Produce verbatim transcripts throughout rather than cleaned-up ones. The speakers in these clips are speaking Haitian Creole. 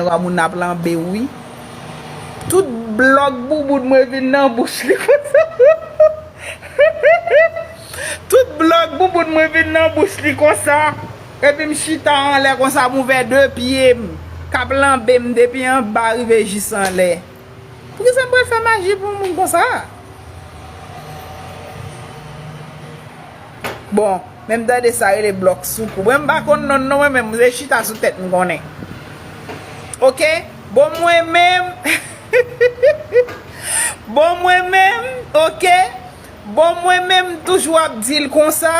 Sa moun ap lanbe wi. Tout blòk bouboun mwen vin nan bouch li konsa. Tout blòk bouboun mwen vin nan bouch li konsa. Epi m chita anlè konsa, m ouvè de pye m k ap lanbe m depi anba rive jis anlè. Poukisa m pral fè maji pou moun konsa? Bon, menm tande sa rele blòk soukou. Mwen m pa konn non non mwen menm, se chita sou tèt m konnen. Oke? Bon mwen menm. Bon mwen menm, oke? Bon mwen menm toujou ap di l konsa.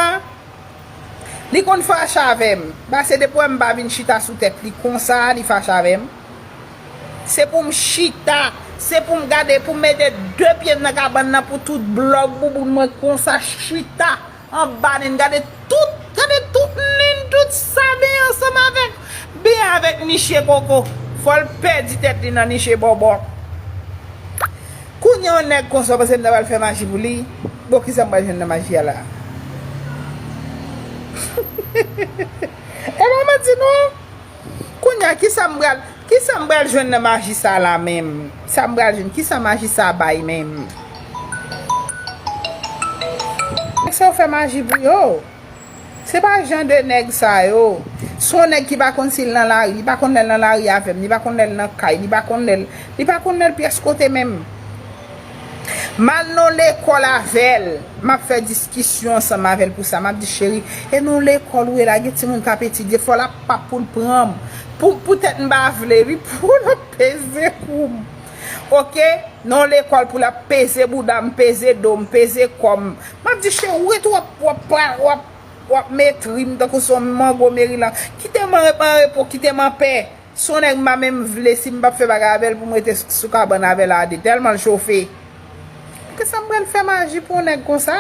Li konn fache avè m. Pase depi w wè m pa vin chita sou tèt li konsa, li fache avè m. Se pou m chita, se pou m gade, pou m mete de pye m nan kabann nan pou tout blòk bouboun mwen konsa chita anba nen. Gade tout, gade tout nen, tout sa ben ansanm avèk, ben avèk niche koko. Fò l pèdi tèt li nan niche bòbò. Kounye a yon nèg konsa, w panse m ta pral fè maji pou li? Bon, kisa m pral jwenn nan maji a la? E pa manti non. Kounye a, kisa m pral, kisa m pral jwenn nan maji sa la menm? Sa m pral jwenn, kisa maji sa bay menm? Nèg sa yo fè maji pou yo. Se pa jan de nèg sa yo. Se yon nèg ki pa konn si l nan lari, li pa konn lè l nan lari avè m, li pa konn lè l nan kay, li pa konn lè l, li pa konn lè l pyès kote menm. M al nan lekòl avè l, m ap fè diskisyon ansanm avè l pou sa. M ap di, cheri, e nan lekòl ou ye la, gen timoun k ap etidye, fò l ap pap pou l pran m. Pou, poutèt m pa vle, wi, pou l ap peze kou m. Oke? Nan lekòl pou l ap peze bouda m, peze do m, peze kò m. M ap di, cheri, ou rete w ap, w ap, w ap, w ap metri m tankou se yon mango Merilan. Kite m an, an repo, kite m anpè. Se yon nèg m pa menm vle, si m p ap fè bagay avè l pou m rete sou kabann avè l a de, tèlman l chofe. Poukisa m pral fè maji pou yon nèg konsa?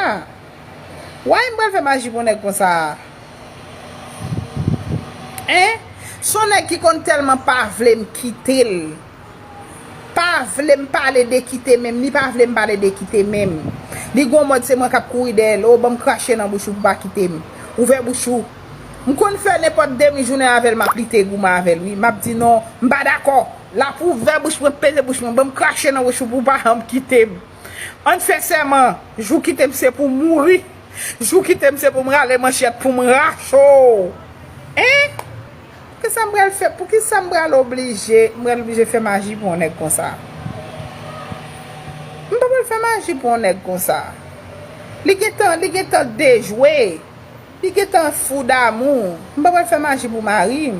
Why m pral fè maji pou yon nèg konsa? Hein? Se yon nèg ki konn tèlman pa vle m kite l. Pa vle m pale de kite menm, li pa vle m pale de kite menm. Li gon mòd se mwen k ap kouri dèyè l, o ban m krache nan bouch ou pou w pa kite m. Ouvè bouch ou. M konn fè nenpòt demi jounen avè l, m ap lite goumen avè l wi. M ap di non, m pa dakò. L ap ouvè bouch mwen, peze bouch mwen, ban m krache nan bouch ou pou w pa janm kite m. Ann fè sèman, jou w kite m se pou m mouri. Jou w kite m se pou m rale manchèt, pou m rache w. Hein? Poukisa m pral fè, poukisa m pral oblije, m pral oblije fè maji pou yon nèg konsa? M pa pral fè maji pou yon nèg konsa. Li gentan, li gentan dejwe. Li gentan fou damou. M pa pral fè maji pou mari m.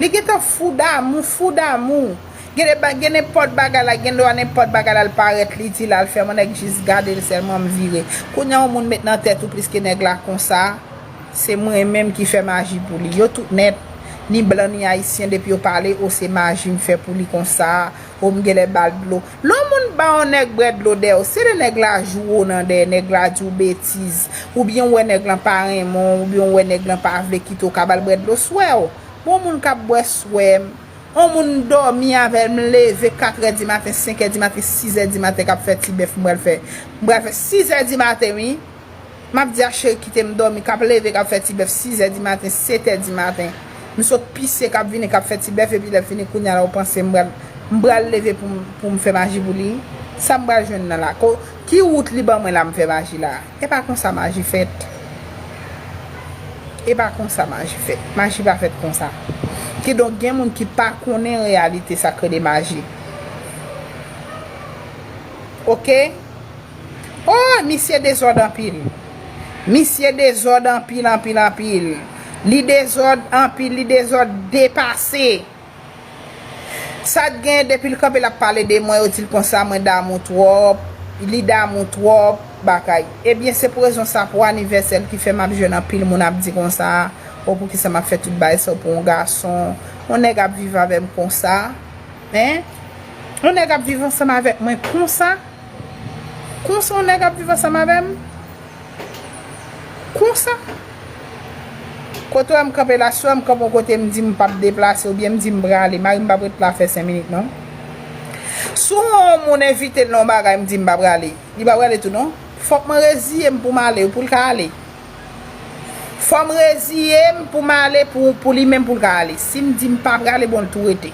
Li gentan fou damou, fou damou. Gen de ba-, gen nenpòt bagay la, gen dwa nenpòt bagay la, l parèt, li di l al fè, yon nèg jis gade l sèlman, m vire. Kounye a, yon moun met nan tèt ou plis ke nèg la konsa. Se mwen menm ki fè maji pou li. Yo tout nèt, ni blan, ni ayisyen, depi yo pale, o se maji m fè pou li konsa, o m genlè ba l dlo. Lè yon moun ba yon nèg bwè dlo dèyè w, se lè nèg la joure w nan dèyè, nèg la di w betiz, oubyen w wè nèg lan pa renmen w, oubyen w wè nèg lan pa vle kite w ka ba l bwè dlo, swè w. Bon, moun k ap bwè swè m, yon moun m dòmi avè l, m leve katrè di maten, senkè di maten, sizè di maten, k ap fè ti bèf, m pral fè, m pral fè sizè di maten, wi. M ap di a cheri kite m dòmi, k ap leve, k ap fè ti bèf sizè di maten, setè di maten. M sot pise, k ap vini, k ap fè ti bèf, epi lè fini, kounye a la, ou panse m pral, m pral leve pou m, pou m fè maji pou li? Sa m pral jwenn nan la? Ko-, ki wout li ban mwen la, m fè maji la? E pa konsa maji fèt. E pa konsa maji fèt. Maji pa fèt konsa. Kidonk, gen moun ki pa konnen reyalite sa k rele maji. Oke? Oh, misye dezòd anpil. Misye dezòd anpil, anpil, anpil. Li dezòd anpil, li dezòd depase. Sa t gen, depi l kanpe l ap pale de mwen, yo di l konsa, mwen damou twòp, li damou twòp, bagay. Ebyen, se pou rezon sa, pou anivèsè l ki fè m ap jwenn anpil moun ap di konsa, o poukisa m ap fè tout bagay sa pou yon gason, yon nèg ap viv avè m konsa, en? Yon nèg ap viv ansanm avèk mwen konsa? Konsa yon nèg ap viv ansanm avè m? Konsa? Kote w wè m kanpe la, si w wè m kanpe yon kote, m di m p ap deplase oubyen m di m prale, mari m p ap ret la fè senk minit non. Si w wè yon moun envite l nan yon bagay, m di m pa prale, li pa prale tou non. Fòk mwen reziye m pou m ale, pou l ka ale. Fò m reziye m pou m ale pou, pou li menm pou l ka ale. Si m di m pa prale, bon, l tou rete.